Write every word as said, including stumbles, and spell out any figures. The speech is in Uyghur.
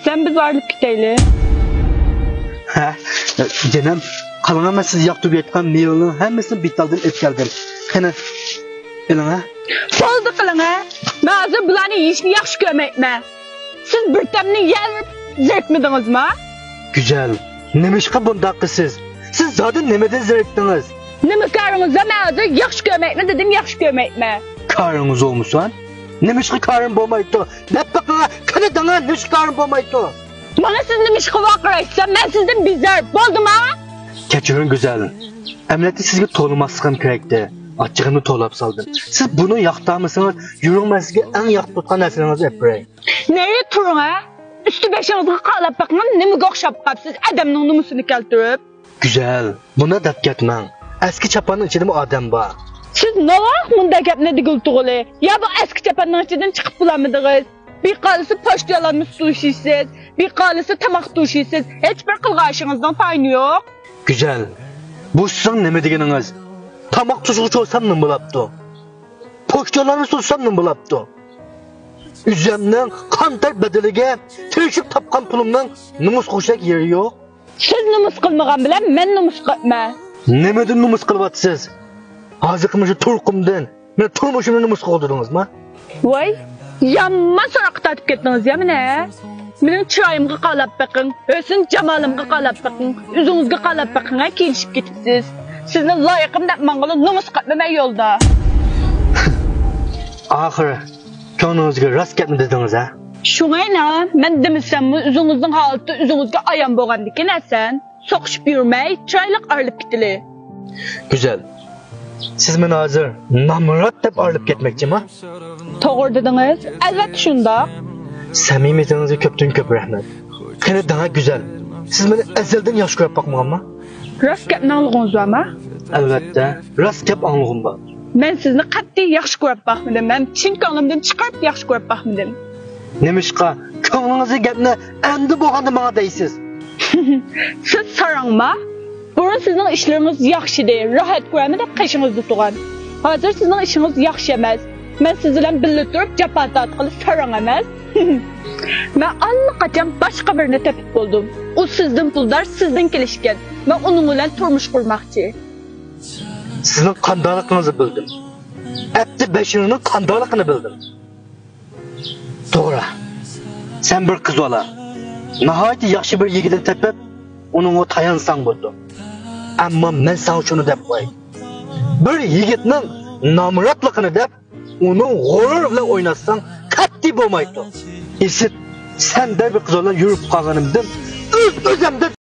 سەن بىز ئايرىلىپ كېتەيلى. ھە، جېنىم، قاراڭا، مەن سىز ياقتۇرۇپ يەيدىغان مېۋىلەرنىڭ ھەممىسىنى بىتالدىن ئېلىپ كەلدىم. قېنى، ئېلىڭە. بولدى قىلىڭە. مەن ھازىر بۇلارنى يېيىشنى ياخشى كۆرمەيمەن. سىز بىر تەمنى يەپ زېرىكمىدىڭىزمۇ؟ گۈزەل، نېمىشقا بۇنداق قىلىسىز؟ سىز زادى نېمىدىن زېرىكتىڭىز؟ نېمە كارىڭىزدا؟ مەن ھازىر ياخشى كۆرمەيمەن دېدىم، ياخشى كۆرمەيمەن. كارىڭىز بولمىسۇن؟ نېمىشقا كارىم بولمايتتۇ؟ دەپ بېقىڭا، قېنى دەڭە، نېمىشقا كارىم بولمايتتۇ؟ مانا سىز نېمىشقا ۋارقىرايسىز؟ مەن سىزدىن بىزار، بولدىما؟ كەچۈرۈڭ گۈزەل. ئەمەلىيەتتە سىزگە توۋلىماسلىقىم كېرەكتى. ئاچچىقىمنى توۋلاپ سالدىم. سىز بۇنى ياقتۇرمىسىڭىز، يۈرۈڭ، مەن سىزگە ئەڭ ياقتۇرغان نەرسىڭىزنى ئېلىپ بېرەي. نېرى تۇرۇڭ ھە! ئۈستى بېشىڭىزغا قاراپ بېقىڭ، نېمىگە ئوخشاپ قاپسىز، ئادەمنىڭ نومۇسىنى كەلتۈرۈپ. گۈزەل، بۇنداق دەپ كەتمەڭ. ئەسكى چاپاننىڭ ئىچىدىمۇ ئادەم بار. سىز ناۋاق مۇنداق گەپنى دېگىلى تۇغۇلى؟ يا بۇ ئەسكى چاپاننىڭ ئىچىدىن چىقىپ بولالمىدىڭىز؟ بىر قالسا پوشتىيالارمۇ توشۇيسىز، بىر قالسا تاماق توشۇيسىز. ھېچبىر قىلغان ئىشىڭىزنىڭ پايدىسى يوق. گۈزەل، بۇ سىزنىڭ نېمە دېگىنىڭىز؟ تاماق توشۇغۇچ بولسام نېمە بولاپتۇ؟ پوشتىيالارنى سوزسام نېمە بولاپتۇ؟ ئۆزۈمنىڭ قان تەر بەدىلىگە تىرىشىپ تاپقان پۇلۇمنىڭ نومۇسقا ئوخشاش يېرى يوق. سىز نومۇس قىلمىغان بىلەن مەن نومۇس قىلىمەن. نېمىدىن نومۇس قىلىۋاتىسىز؟ ھازىرقى مۇشۇ تۇرقۇمدىن مېنىڭ تۇرمۇشۇمنى نومۇسقا قىلدىڭىزمۇ؟ ۋاي، يامان سوراققا تارتىپ كەتتىڭىز يا مېنى. مېنىڭ چىرايىمغا قاراپ بېقىڭ، ھۆسن جامالىمغا قاراپ بېقىڭ، ئۆزىڭىزگە قاراپ بېقىڭ ھە، كېلىشىپ كېتىپسىز. سىزنى لايىقىم دەپ ماڭغىلى نومۇس قىلىمەن يولدا. ئاخىرى كۆڭلىڭىزگە راست گەپنى دېدىڭىز ھە؟ شۇڭاينا، مەن دېمىسەممۇ ئۆزىڭىزنىڭ ھالىتى ئۆزىڭىزگە ئايان بولغاندىكىن ھەسەن. سوقۇشۇپ يۈرمەي، چىرايلىق ئايرىلىپ كېتىلى. گۈزەل، سىز مېنى ھازىر نامرات دەپ ئايرىلىپ كەتمەكچىما؟ توغرا دېدىڭىز، ئەلۋەتتە شۇنداق. سەمىمىيىتىڭىزگە كۆپتىن كۆپ رەھمەت. قېنى دەڭە گۈزەل، سىز مېنى ئەزەلدىن ياخشى كۆرۈپ باقمىغانما؟ راست گەپنى ئاڭلىغۇڭىز بارمۇ؟ ئەلۋەتتە، راست گەپ ئاڭلىغۇم بار. مەن سىزنى قەتئىي ياخشى كۆرۈپ باقمىدىم، ھەم چىن كۆڭلۈمدىن چىقىرىپ ياخشى كۆرۈپ باقمىدىم. نېمىشقا كۆڭلىڭىزدىكى گەپنى ئەمدى بولغاندا ماڭا دەيسىز؟ سىز ساراڭما؟ بۇرۇن سىزنىڭ ئىشلىرىڭىز ياخشى ئىدى، راھەت كۆرەمدى قېشىڭىزدا تۇرغان. ھازىر سىزنىڭ ئىشىڭىز ياخشى ئەمەس. مەن سىز بىلەن بىللە تۇرۇپ جاپا تارتقىلى ساراڭ ئەمەس. مەن ئاللىقاچان باشقا بىرىنى تېپىپ بولدۇم. ئۇ سىزدىن پۇلدار، سىزدىن كېلىشكەن. مەن ئۇنىڭ بىلەن تۇرمۇش قۇرماقچى. سىزنىڭ قانداقلىقىڭىزنى بىلدىم. ئەپتى بەشىرنىڭ قانداقلىقىنى بىلدىم. توغرا، سەن بىر قىز بالا، ناھايىتى ياخشى بىر يىگىتنى تېپىپ، ئۇنىڭغا تايانساڭ بولىدۇ. ئەمما مەن ساڭا شۇنى دەپ قوياي، بىر يىگىتنىڭ نامراتلىقىنى دەپ، ئۇنىڭ غۇرۇرى بىلەن ئويناشساڭ قەتئىي بولمايدۇ. ئىسىت، سەن دەل بىر قىز بىلەن يۈرۈپ قالغىنىمدىن ئۆز-ئۆزۈمدىن